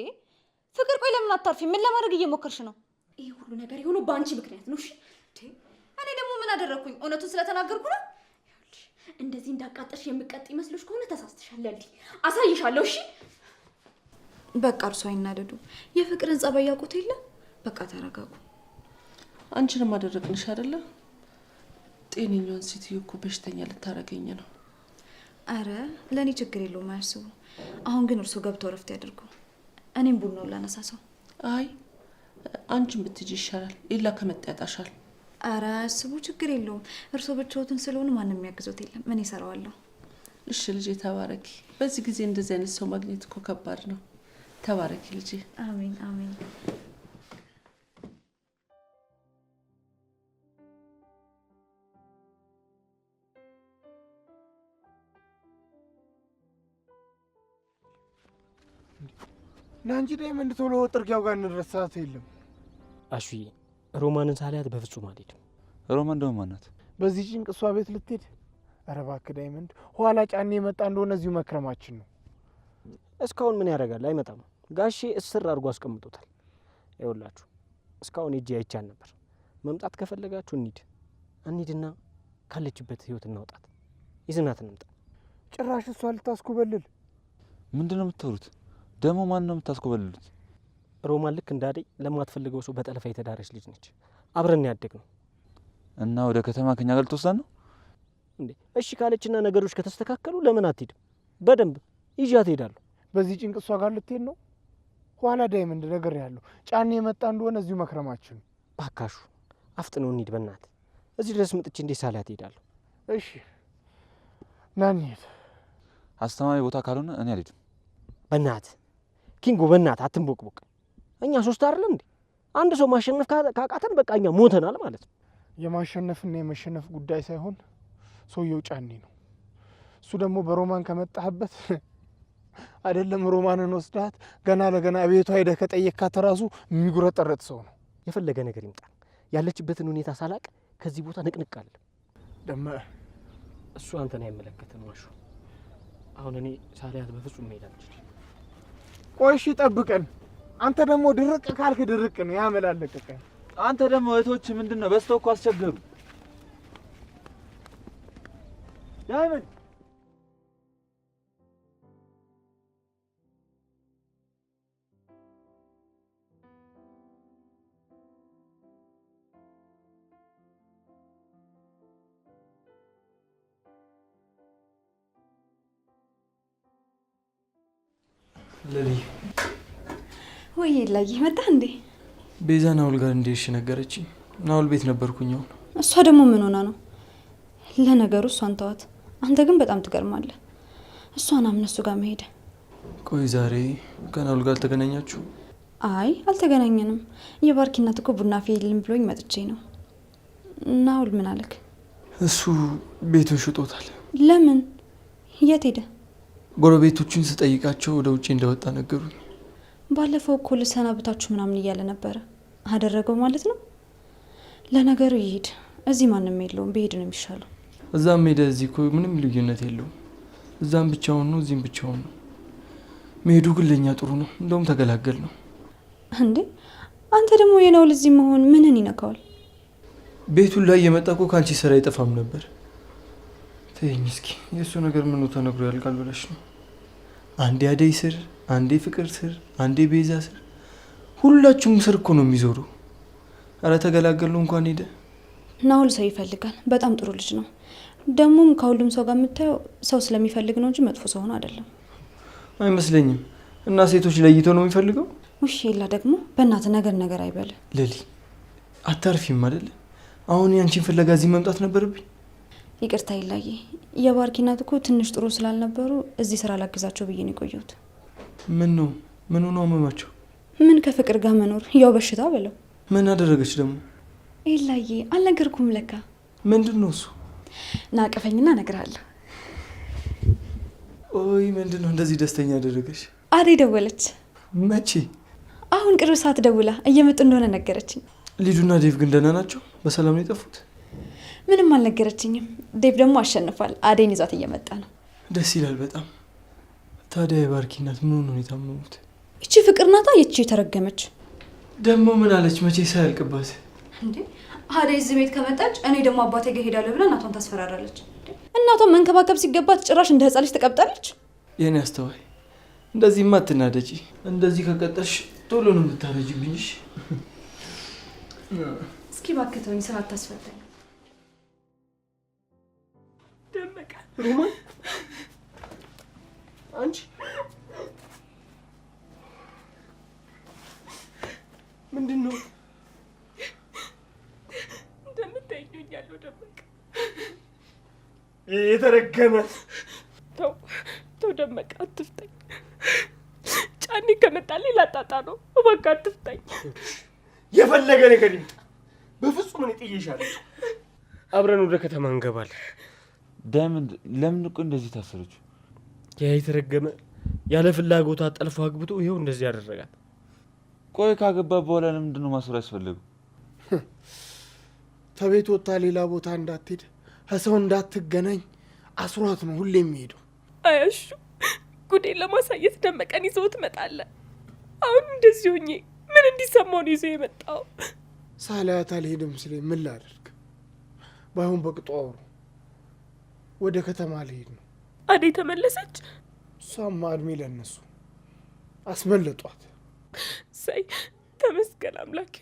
ፍቅር። ቆይ ለምን አታርፊ? ምን ለማድረግ እየሞከርሽ ነው? ይሄ ሁሉ ነገር የሆነው በአንቺ ምክንያት ነው። እሺ እኔ ደግሞ ምን አደረግኩኝ? እውነቱን ስለተናገርኩ ነው። እንደዚህ እንዳቃጠልሽ የምቀጥ ይመስልሽ ከሆነ ተሳስተሻል። ለሊ አሳይሻለሁ። እሺ በቃ እርሷ አይናደዱ። የፍቅርን ጸባይ ያውቁት የለ። በቃ ተረጋጉ። አንቺንም አደረቅንሽ አይደለ? ጤነኛዋን ሴትዮ እኮ በሽተኛ ልታረገኝ ነው። አረ ለእኔ ችግር የለውም አያስቡ። አሁን ግን እርሶ ገብተው እረፍት ያደርጉ። እኔም ቡናውን ላነሳሰው። አይ አንቺን ብትጂ ይሻላል። ኤላ ከመጣ ያጣሻል። አረ አያስቡ፣ ችግር የለውም። እርሶ ብቻዎትን ስለሆኑ ማንም የሚያግዞት የለም። እኔ እሰራዋለሁ። እሺ ልጄ ተባረኪ። በዚህ ጊዜ እንደዚህ አይነት ሰው ማግኘት እኮ ከባድ ነው። ተባረኪ ልጄ። አሜን አሜን። ና እንጂ ዳይመንድ፣ ቶሎ ጥርጊያው ጋር እንድረስ፣ ሰዓቱ የለም። አሹዬ ሮማንን ሳላያት በፍጹም አልሄድም። ሮማን ደግሞ ማናት? በዚህ ጭንቅ እሷ ቤት ልትሄድ? ኧረ እባክህ ዳይመንድ፣ ኋላ ጫኔ የመጣ እንደሆነ እዚሁ መክረማችን ነው። እስካሁን ምን ያደርጋል? አይመጣም። ጋሼ እስር አድርጎ አስቀምጦታል። ይኸውላችሁ እስካሁን ሄጄ አይቻል ነበር። መምጣት ከፈለጋችሁ እንሂድ እንሂድና ካለችበት ህይወት እናውጣት፣ ይዝናት እንምጣ። ጭራሽ እሷ ልታስኮበልል። ምንድን ነው የምታወሩት? ደግሞ ማን ነው የምታስኮበልሉት? ሮማን ልክ እንዳደይ ለማትፈልገው ሰው በጠለፋ የተዳረች ልጅ ነች። አብረን ያደግ ነው እና ወደ ከተማ ከኛ ጋር ልትወስዳት ነው እንዴ? እሺ ካለችና ነገሮች ከተስተካከሉ ለምን አትሄድም? በደንብ ይዣት እሄዳለሁ። በዚህ ጭንቅ እሷ ጋር ልትሄድ ነው? ኋላ ዳይመንድ ነገር ያለው ጫኔ የመጣ እንደሆነ እዚሁ መክረማችን ነው። ባካሹ አፍጥነው እንሂድ በእናትህ። እዚህ ድረስ መጥቼ እንዴት ሳላያት እሄዳለሁ? እሺ ና እንሂድ። አስተማሪ ቦታ ካልሆነ እኔ አልሄድም። በእናትህ ኪንጎ፣ በእናትህ አትንቦቅቦቅ። እኛ ሶስት አይደለም እንዴ? አንድ ሰው ማሸነፍ ካቃተን በቃ እኛ ሞተናል ማለት ነው። የማሸነፍና የመሸነፍ ጉዳይ ሳይሆን ሰውየው ጫኔ ነው። እሱ ደግሞ በሮማን ከመጣህበት አይደለም ሮማንን ወስዳት ገና ለገና ቤቷ ሄደህ ከጠየካት ራሱ የሚጉረጠረጥ ሰው ነው። የፈለገ ነገር ይምጣ፣ ያለችበትን ሁኔታ ሳላቅ ከዚህ ቦታ ንቅንቅ አለ። ደመ እሱ አንተን አይመለከትም ዋሹ። አሁን እኔ ሳላያት በፍጹም መሄድ አልችልም። ቆይ እሺ ጠብቀን። አንተ ደግሞ ድርቅ ካልክ ድርቅ ነው ያመላለቀቀ። አንተ ደግሞ እህቶች ምንድን ነው በስተው እኮ አስቸገሩ። ዳይመንድ ለሊ ወይ ላይ መጣ እንዴ? ቤዛ ናውል ጋር እንደሄድሽ ነገረችኝ። ናውል ቤት ነበርኩኝ። አሁን እሷ ደግሞ ምን ሆና ነው? ለነገሩ እሷን ተዋት። አንተ ግን በጣም ትገርማለህ። እሷን አምነህ እሱ ጋር መሄድ። ቆይ ዛሬ ከናውል ጋር አልተገናኛችሁ? አይ አልተገናኘንም። የባርኪ እናት እኮ ቡና ፊልም ብሎኝ መጥቼ ነው። ናውል ምን አለክ? እሱ ቤቱን ሽጦታል። ለምን? የት ሄደ? ጎረቤቶቹን ስጠይቃቸው ወደ ውጭ እንደወጣ ነገሩኝ። ባለፈው እኮ ልሰናብታችሁ ምናምን እያለ ነበረ። አደረገው ማለት ነው። ለነገሩ ይሄድ፣ እዚህ ማንም የለውም። ቢሄድ ነው የሚሻለው። እዛም ሄደ እዚህ እኮ ምንም ልዩነት የለውም። እዛም ብቻውን ነው፣ እዚህም ብቻውን ነው። መሄዱ ግን ለእኛ ጥሩ ነው። እንደውም ተገላገል ነው። እንዴ አንተ ደግሞ የናውል እዚህ መሆን ምንን ይነካዋል? ቤቱን ላይ የመጣ እኮ ከአንቺ ስራ አይጠፋም ነበር። ተይኝ እስኪ፣ የእሱ ነገር ምኑ ተነግሮ ያልቃል ብለሽ ነው? አንዴ አደይ ስር፣ አንዴ ፍቅር ስር፣ አንዴ ቤዛ ስር፣ ሁላችሁም ስር እኮ ነው የሚዞሩ። አረ ተገላገሉ እንኳን ሄደ። ናውል ሰው ይፈልጋል። በጣም ጥሩ ልጅ ነው። ደግሞም ከሁሉም ሰው ጋር የምታየው ሰው ስለሚፈልግ ነው እንጂ መጥፎ ሰው ሆኖ አይደለም። አይመስለኝም። እና ሴቶች ለይቶ ነው የሚፈልገው? ውሽ የላ ደግሞ በእናትህ ነገር ነገር አይበል። ለሊ አታርፊም አይደለ? አሁን ያንቺን ፍለጋ እዚህ መምጣት ነበረብኝ። ይቅርታ ይላዬ፣ የባርኪ እናት እኮ ትንሽ ጥሩ ስላልነበሩ እዚህ ስራ ላግዛቸው ብዬ ነው የቆየሁት። ምን ነው ምን ሆኖ አመማቸው? ምን ከፍቅር ጋር መኖር ያው በሽታ በለው። ምን አደረገች ደግሞ? ኤላዬ አልነገርኩም ለካ። ምንድን ነው እሱ? ናቀፈኝና እነግርሃለሁ። ኦይ ምንድን ነው እንደዚህ ደስተኛ ያደረገሽ? አደይ ደወለች። መቼ? አሁን ቅርብ ሰዓት ደውላ እየመጡ እንደሆነ ነገረችኝ። ሊዱና ዴቭ ግን ደህና ናቸው? በሰላም ነው የጠፉት? ምንም አልነገረችኝም። ዴቭ ደግሞ አሸንፏል። አደይን ይዟት እየመጣ ነው። ደስ ይላል በጣም። ታዲያ የባርኪ እናት ምን ሆነው ነው የታመሙት? ይቺ ፍቅር ናታ፣ ይቺ የተረገመች ደግሞ ምን አለች? መቼ ሳያልቅባት እንዴ አደይ እዚህ ቤት ከመጣች እኔ ደግሞ አባቴ ጋር እሄዳለሁ ብላ እናቷን ታስፈራራለች። እናቷን መንከባከብ ሲገባት ጭራሽ እንደ ሕፃን ልጅ ተቀብጣለች። የኔ አስተዋይ እንደዚህማ አትናደጂ። እንደዚህ ከቀጠልሽ ቶሎ ነው የምታረጂብኝ። እሺ እስኪ እባክህ ተወኝ፣ ስራ አታስፈታኝ። ደመቀ ሮማን፣ አንቺ ምንድን ነው እንደምታየኝ ሆኛለሁ። ደመቀ የተረገመ ተው ተው፣ ደመቀ አትፍታኝ። ጫኔ ከመጣ ሌላ ጣጣ ነው። እባክህ አትፍታኝ። የፈለገ ነገር ይምጣ፣ በፍጹም እኔ ጥዬሻለሁ። አብረን ወደ ከተማ እንገባለን። ዳይመንድ ለምን እኮ እንደዚህ ታሰረች? ያ የተረገመ ያለ ፍላጎቷ ጠልፎ አግብቶ ይኸው እንደዚህ ያደረጋት። ቆይ ካገባ በኋላ ለምንድን ነው ማሰር ያስፈለገው? ተቤት ወጥታ ሌላ ቦታ እንዳትሄድ ከሰው እንዳትገናኝ አስሯት ነው ሁሌ የሚሄደው። አያሹ ጉዴን ለማሳየት ደመቀን ይዘው ትመጣለህ። አሁን እንደዚህ ሆኜ ምን እንዲሰማው ነው ይዞ የመጣው? ሳላያት አልሄድም ሲለኝ ምን ላደርግ? ባይሆን በቅጡ አውሩ። ወደ ከተማ ልሄድ ነው። አደይ ተመለሰች? እሷማ እድሜ ለእነሱ አስመለጧት። እሰይ ተመስገን አምላኬ።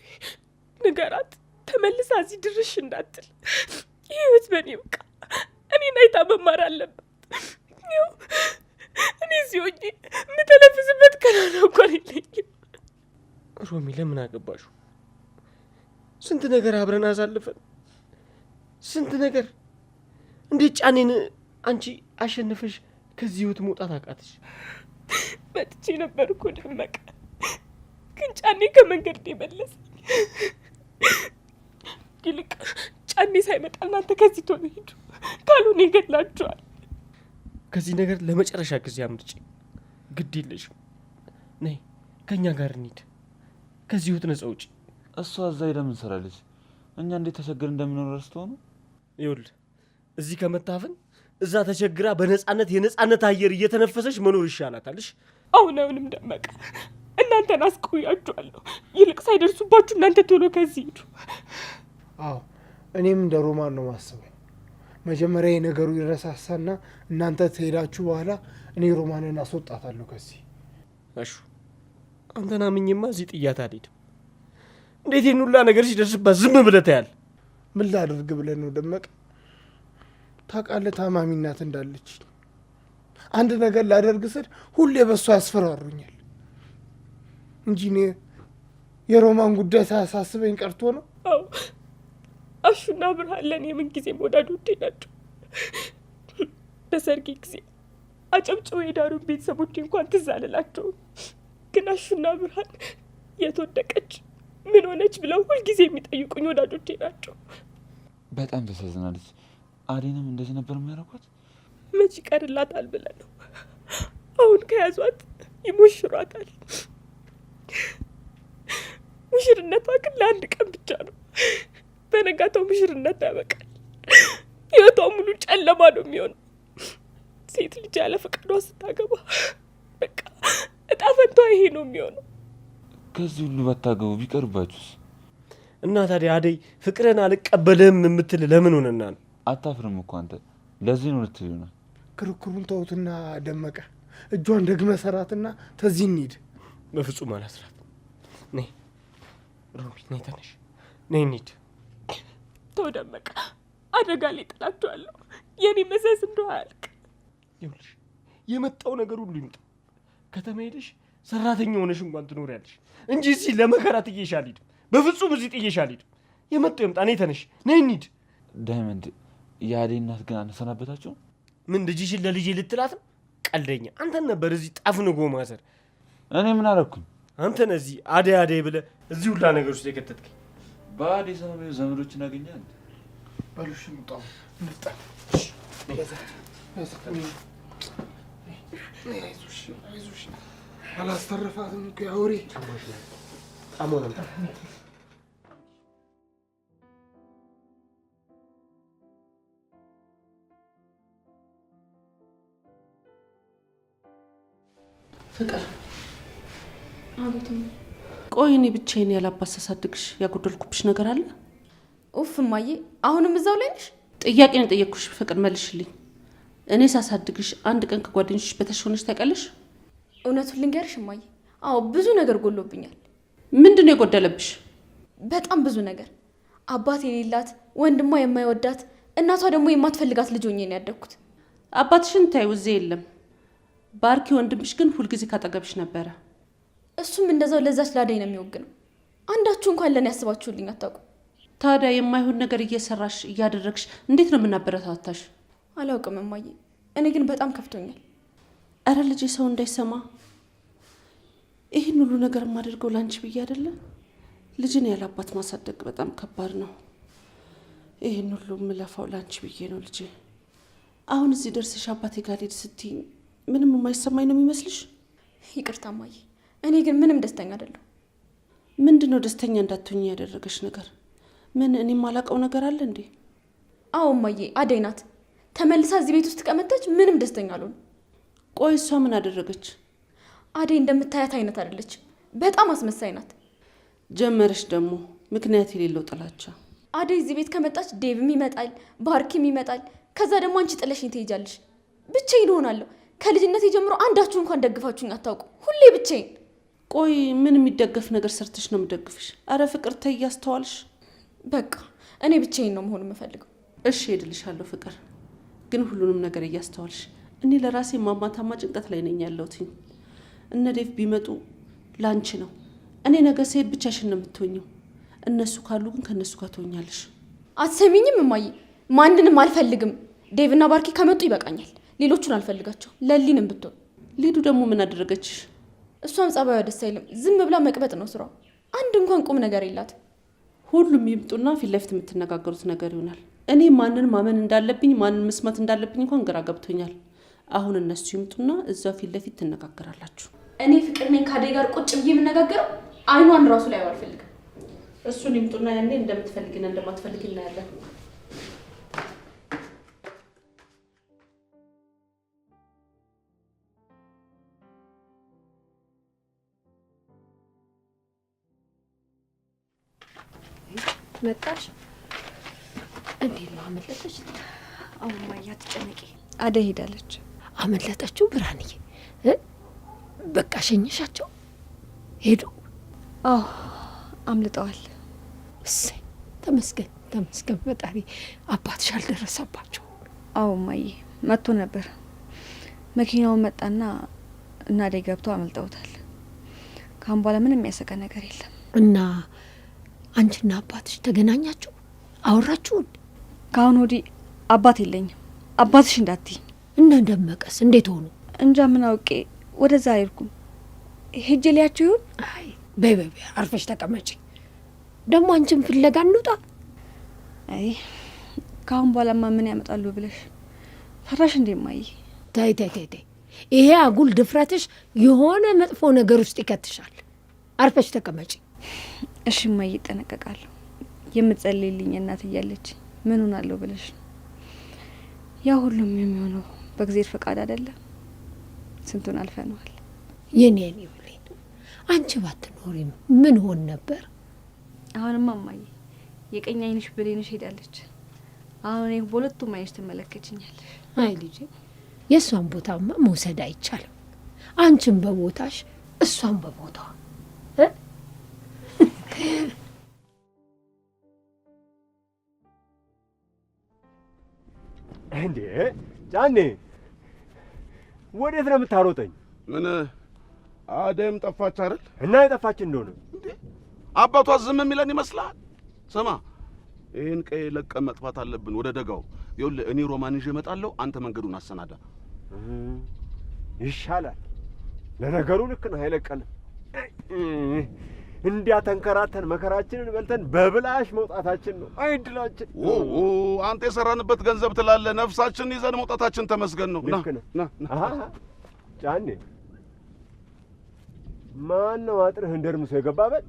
ንገራት ተመልሳ እዚህ ድርሽ እንዳትል። ይህ ህይወት በእኔ በቃ እኔን አይታ መማር አለባት። ይኸው እኔ እዚህ ሆኜ የምተነፍስበት ከናና እንኳን የለኝም። ሮሚ ለምን አገባሹ? ስንት ነገር አብረን አሳልፈን ስንት ነገር። እንዴት ጫኔን አንቺ አሸንፈሽ ከዚህ ህይወት መውጣት አቃተሽ? መጥቼ ነበር እኮ ደመቀ፣ ግን ጫኔ ከመንገድ ነው የመለሰኝ። ይልቅ ጫኔ ሳይመጣ እናንተ ከዚህ ቶሎ ሂዱ፣ ካልሆነ ይገድላችኋል። ከዚህ ነገር ለመጨረሻ ጊዜ አምልጪ። ግድ የለሽም፣ ነይ ከእኛ ጋር እንሂድ። ከዚህ ህይወት ነፃ ውጪ። እሷ እዛ ሄዳ ምን ትሰራለች? እኛ እንዴት ተቸግረን እንደምንኖር ረስቶ ነው? ይኸውልህ እዚህ ከመታፈን እዛ ተቸግራ በነፃነት የነፃነት አየር እየተነፈሰች መኖር ይሻላታል። እሺ አሁን አሁንም ደመቀ እናንተን አስቆያችኋለሁ። ይልቅ ሳይደርሱባችሁ እናንተ ቶሎ ከዚህ ሂዱ። አዎ እኔም እንደ ሮማን ነው ማስበው። መጀመሪያ የነገሩ ይረሳሳና እናንተ ትሄዳችሁ በኋላ እኔ ሮማንን አስወጣታለሁ ከዚህ። እሺ አንተን አምኜማ እዚህ ጥያት አልሄድም። እንዴት ይህን ሁላ ነገር ሲደርስባት ዝም ብለህ ታያለህ? ምን ላድርግ ብለህ ነው ደመቀ? ታውቃለህ ታማሚ እናት እንዳለች። አንድ ነገር ላደርግ ስል ሁሌ በሷ ያስፈራሩኛል እንጂ እኔ የሮማን ጉዳይ ሳያሳስበኝ ቀርቶ ነው። አዎ አሹና ብርሃን ለእኔ ምን ጊዜም ወዳጆቼ ናቸው። በሰርጌ ጊዜ አጨብጭበው የዳሩን ቤተሰቦቼ እንኳን ትዝ አልላቸውም። ግን አሹና ብርሃን የት ወደቀች ምን ሆነች ብለው ሁልጊዜ የሚጠይቁኝ ወዳጆቼ ናቸው። በጣም ተሳዝናለች። አዴንም እንደዚህ ነበር የሚያደርጓት። መች ይቀርላታል ብለህ ነው? አሁን ከያዟት ይሞሽሯታል። ሙሽርነቷ ግን ለአንድ ቀን ብቻ ነው። በነጋታው ሙሽርነቷ ያበቃል። ሕይወቷ ሙሉ ጨለማ ነው የሚሆነው። ሴት ልጅ ያለ ፈቃዷ ስታገባ በቃ እጣ ፈንታዋ ይሄ ነው የሚሆነው። ከዚህ ሁሉ ባታገቡ ቢቀርባችሁስ? እና ታዲያ አደይ ፍቅርን አልቀበልህም የምትል ለምን ሆነና ነው? አታፍርም እኮ አንተ። ለዚህ ነው ልትል ይሆናል። ክርክሩን ተውትና ደመቀ እጇን ደግመህ ሰራትና ተዚህ እንሂድ። በፍጹም አላስራት። ነይ ሮሚ፣ ነይ ተነሽ፣ ነይ እንሂድ። ተው ደመቀ፣ አደጋ ላይ ጥላችኋለሁ። የኔ መዘዝ እንደው አያልቅ። ይኸውልሽ የመጣው ነገር ሁሉ ይምጣ፣ ከተማ ሄደሽ ሰራተኛ ሆነሽ እንኳን ትኖሪያለሽ እንጂ እዚህ ለመከራ ጥዬሽ አልሄድም። በፍጹም እዚህ ጥዬሽ አልሄድም። የመጣው ይምጣ። ነይ ተነሽ፣ ነይ እንሂድ። ዳይመንድ፣ የአደይ እናት ግን አነሰናበታቸው። ምን ልጅሽን ለልጄ ልትላት ነው? ቀልደኛ! አንተን ነበር እዚህ ጠፍንጎ ማሰር። እኔ ምን አደረኩኝ? አንተ ነህ እዚህ አደይ አደይ ብለህ እዚህ ሁላ ነገር ውስጥ የከተትከኝ። በአደይ ሰበብ ዘመዶችን አገኛል። በሉሽ እንውጣ፣ እንውጣ። አይዞሽ አይዞሽ፣ አላስተረፋትም እኮ አውሬ። ፍቅር፣ አቤት። ቆይ እኔ ብቻዬን ያላባት ሳሳድግሽ ያጎደልኩብሽ ነገር አለ? ኡፍ እማዬ፣ አሁንም እዛው ላይ ነሽ? ጥያቄ ነው የጠየቅኩሽ ፍቅር፣ መልሽልኝ። እኔ ሳሳድግሽ አንድ ቀን ከጓደኞችሽ በታች ሆነሽ ታውቂያለሽ? እውነቱን ልንገርሽ እማዬ፣ አዎ ብዙ ነገር ጎሎብኛል። ምንድን ነው የጎደለብሽ? በጣም ብዙ ነገር። አባት የሌላት፣ ወንድሟ የማይወዳት፣ እናቷ ደግሞ የማትፈልጋት ልጅ ሆኜ ነው ያደግኩት። አባትሽን ታይው እዚህ የለም። ባርኪ ወንድምሽ ግን ሁልጊዜ ካጠገብሽ ነበረ። እሱም እንደዛው ለዛች ላደይ ነው የሚወግነው። አንዳችሁ እንኳን ለኔ ያስባችሁልኝ አታውቁም። ታዲያ የማይሆን ነገር እየሰራሽ እያደረግሽ እንዴት ነው የምናበረታታሽ? አላውቅም እማዬ፣ እኔ ግን በጣም ከፍቶኛል። እረ ልጄ ሰው እንዳይሰማ ይህን ሁሉ ነገር የማደርገው ላንቺ ብዬ አይደለም። ልጅን ያለ አባት ማሳደግ በጣም ከባድ ነው። ይህን ሁሉ የምለፋው ላንቺ ብዬ ነው ልጄ። አሁን እዚህ ደርስሽ አባቴ ጋር ልሂድ ስትይኝ ምንም የማይሰማኝ ነው የሚመስልሽ? ይቅርታ እማዬ፣ እኔ ግን ምንም ደስተኛ አይደለሁ። ምንድን ነው ደስተኛ እንዳትሆኝ ያደረገሽ ነገር? ምን እኔ የማላውቀው ነገር አለ እንዴ? አዎ እማዬ፣ አደይ ናት። ተመልሳ እዚህ ቤት ውስጥ ከመጣች ምንም ደስተኛ አልሆንም። ቆይ እሷ ምን አደረገች? አደይ እንደምታያት አይነት አይደለች። በጣም አስመሳይ ናት። ጀመረሽ ደግሞ ምክንያት የሌለው ጥላቻ። አደይ እዚህ ቤት ከመጣች ዴቭም ይመጣል፣ ባርኪም ይመጣል። ከዛ ደግሞ አንቺ ጥለሽኝ ትሄጃለሽ። ብቻዬን እሆናለሁ። ከልጅነቴ ጀምሮ አንዳችሁ እንኳን ደግፋችሁኝ አታውቁም። ሁሌ ብቻዬን። ቆይ ምን የሚደገፍ ነገር ሰርተሽ ነው የምደግፍሽ? አረ ፍቅር ተይ፣ እያስተዋልሽ። በቃ እኔ ብቻዬን ነው መሆን የምፈልገው። እሺ ሄድልሻለሁ ፍቅር፣ ግን ሁሉንም ነገር እያስተዋልሽ። እኔ ለራሴ ማማታማ ጭንቀት ላይ ነኝ ያለሁት። እነ ዴቭ ቢመጡ ላንቺ ነው። እኔ ነገ ስሄድ ብቻሽን ነው የምትሆኚው። እነሱ ካሉ ግን ከእነሱ ጋር ትሆኛለሽ። አትሰሚኝም እማዬ? ማንንም አልፈልግም። ዴቭና ባርኪ ከመጡ ይበቃኛል። ሌሎቹን አልፈልጋቸው። ለሊንም ብትሆን። ሊዱ ደግሞ ምን አደረገችሽ? እሷም ጸባዩ ደስ አይልም። ዝም ብላ መቅበጥ ነው ስራው። አንድ እንኳን ቁም ነገር የላትም። ሁሉም ይምጡና ፊት ለፊት የምትነጋገሩት ነገር ይሆናል። እኔ ማንን ማመን እንዳለብኝ ማንን መስማት እንዳለብኝ እንኳን ግራ ገብቶኛል። አሁን እነሱ ይምጡና እዛው ፊት ለፊት ትነጋገራላችሁ። እኔ ፍቅር ነኝ ከአደይ ጋር ቁጭ ብዬ የምነጋገረው? አይኗን ራሱ ላይ አልፈልግም። እሱን ይምጡና ያኔ እንደምትፈልጊና እንደማትፈልጊ እናያለን። መጣሽ? እንዴት ነው አመለጠች? አሁን እማዬ አትጨነቂ፣ አደይ ሄዳለች። አመለጠችው? ብርሃንዬ በቃ ሸኝሻቸው ሄዱ? አዎ አምልጠዋል። እሰይ ተመስገን ተመስገን ፈጣሪ። አባትሽ አልደረሰባቸው? አዎ እማዬ መጥቶ ነበር። መኪናውን መጣና እና አደይ ገብቶ አመልጠውታል። ካሁን በኋላ ምንም የሚያሰጋ ነገር የለም። እና አንቺና አባትሽ ተገናኛችሁ? አወራችሁ? ከአሁን ወዲህ አባት የለኝም፣ አባትሽ እንዳትይ። እና ደመቀስ እንዴት ሆኑ? እንጃ ምን አውቄ ወደዛ አልሄድኩም። ሄጄ ሊያቸው ይሆን? አይ በይ በይ አርፈሽ ተቀመጪ። ደግሞ አንቺን ፍለጋ እንውጣ። አይ ከአሁን በኋላማ ምን ያመጣሉ ብለሽ ፈራሽ እንዴ እማዬ? ተይ ተይ ተይ ተይ፣ ይሄ አጉል ድፍረትሽ የሆነ መጥፎ ነገር ውስጥ ይከትሻል። አርፈሽ ተቀመጪ። እሺ እማዬ እጠነቀቃለሁ። የምትጸልይልኝ እናት እያለች ምን ሆናለሁ ብለሽ ነው? ያ ሁሉም የሚሆነው በእግዚአብሔር ፈቃድ አይደለም። ስንቱን አልፈነዋል። የኔ የኔ ብሌን፣ አንቺ ባትኖሪም ምን ሆን ነበር? አሁንማ እማዬ የቀኝ ዓይንሽ ብሌንሽ ሄዳለች። አሁን እኔ በሁለቱም ዓይንሽ ትመለከችኛለሽ። አይ ልጄ፣ የእሷን ቦታማ መውሰድ አይቻልም። አንቺም በቦታሽ እሷም በቦታዋ። እንዴ ጫኔ፣ ወዴት ነው የምታሮጠኝ? ምን አደይም ጠፋች አይደል? እና የጠፋች እንደሆነ እንዴ አባቷ ዝም የሚለን ይመስልሃል? ስማ ይህን ቀይ ለቀን መጥፋት አለብን ወደ ደጋው። ይኸውልህ እኔ ሮማን ይዤ እመጣለሁ፣ አንተ መንገዱን አሰናዳ። ይሻላል። ለነገሩ ልክ ነህ፣ አይለቀንም። እንዲያ ተንከራተን መከራችንን በልተን በብላሽ መውጣታችን ነው። አይ እድላችን። ኦ አንተ የሰራንበት ገንዘብ ትላለህ፣ ነፍሳችንን ይዘን መውጣታችን ተመስገን ነው። ና ና ና ጫኔ፣ ማን ነው አጥርህ እንደርምሶ የገባበት?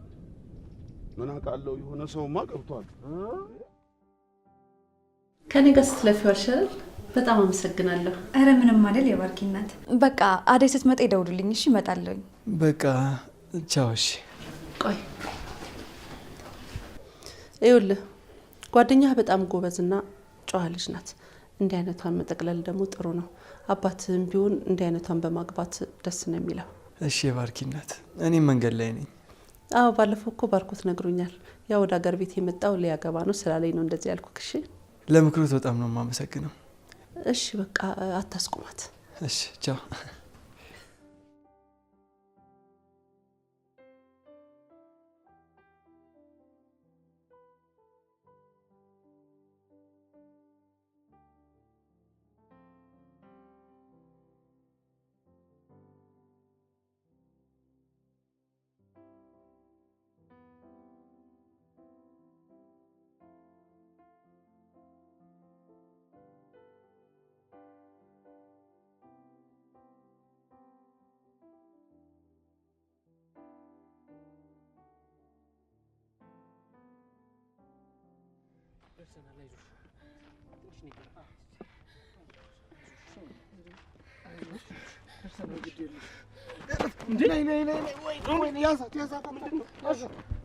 ምን አውቃለሁ፣ የሆነ ሰውማ ገብቷል። ከኔ ጋር ስትለፊው አልሻል። በጣም አመሰግናለሁ። ኧረ ምንም አይደል የባርኪ እናት። በቃ አደይ ስትመጣ ይደውሉልኝ። እሺ እመጣለሁኝ። በቃ ቻው። እሺ ቆይ ይኸውልህ፣ ጓደኛህ በጣም ጎበዝና ጨዋ ልጅ ናት። እንዲህ አይነቷን መጠቅለል ደግሞ ጥሩ ነው። አባትህም ቢሆን እንዲህ አይነቷን በማግባት ደስ ነው የሚለው። እሺ የባርኪ እናት፣ እኔም መንገድ ላይ ነኝ። አዎ ባለፈው እኮ ባርኮት ነግሮኛል። ያው ወደ ሀገር ቤት የመጣው ሊያገባ ነው ስላለኝ ነው እንደዚህ ያልኩህ። እሺ ለምክሩት በጣም ነው የማመሰግነው። እሺ በቃ አታስቁማት። እሺ ቻው።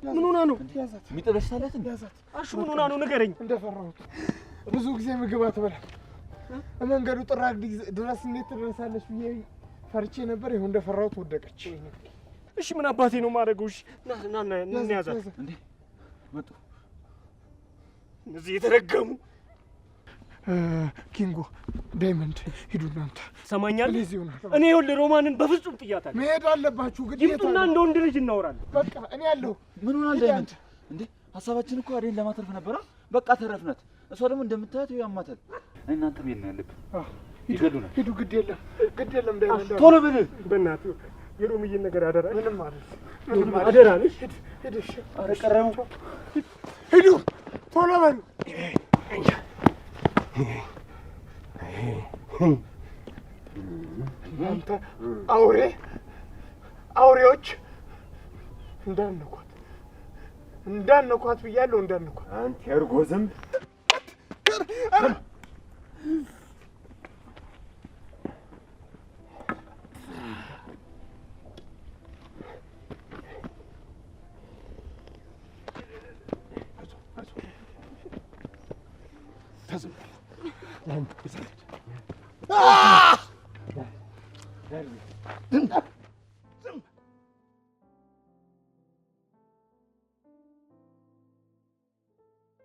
ምን ሆና ነው? አሹ ምን ሆና ነው ንገረኝ። እንደፈራሁት ብዙ ጊዜ ምግብ አትበላም። መንገዱ ጥራግ ድረስ እንዴት ትደርሳለች ብዬ ፈርቼ ነበር። ይኸው እንደፈራሁት ወደቀች። እሺ ምን አባቴ ነው የማደርገው? እሺ ና ና ና እንያዛት። እንዴ መጡ እነዚህ የተረገሙ። ኪንጎ፣ ዳይመንድ ሂዱ እናንተ። ትሰማኛለህ? እኔ ይኸውልህ ሮማንን በፍጹም ጥያታለሁ። መሄድ አለባችሁ ግዴታ። ይምጡና እንደ ወንድ ልጅ እናወራለን። በቃ እኔ አለሁ። ምን ሆናል ዳይመንድ? እንዴ ሀሳባችን እኮ አደይን ለማተርፍ ነበራ። በቃ ተረፍናት። እሷ ደግሞ እንደምታያት ያማታል። እናንተ መሄድ ነው ያለብን። ይገሉናል። ሂዱ። ግድ የለም ግድ የለም ዳይመንድ፣ ቶሎ ብል በእናትህ የሮምዬን ነገር አደራ። ምንም አይደል፣ ምንም አይደል። አደራ ነሽ። ሂድ ሂድ። እሺ ኧረ ቀረቡ። ሂዱ፣ ቶሎ በሉ። እናንተ አውሬ አውሬዎች እንዳነኳት እንዳነኳት ብያለሁ፣ እንዳነኳት። አንተ የእርጎ ዝንብ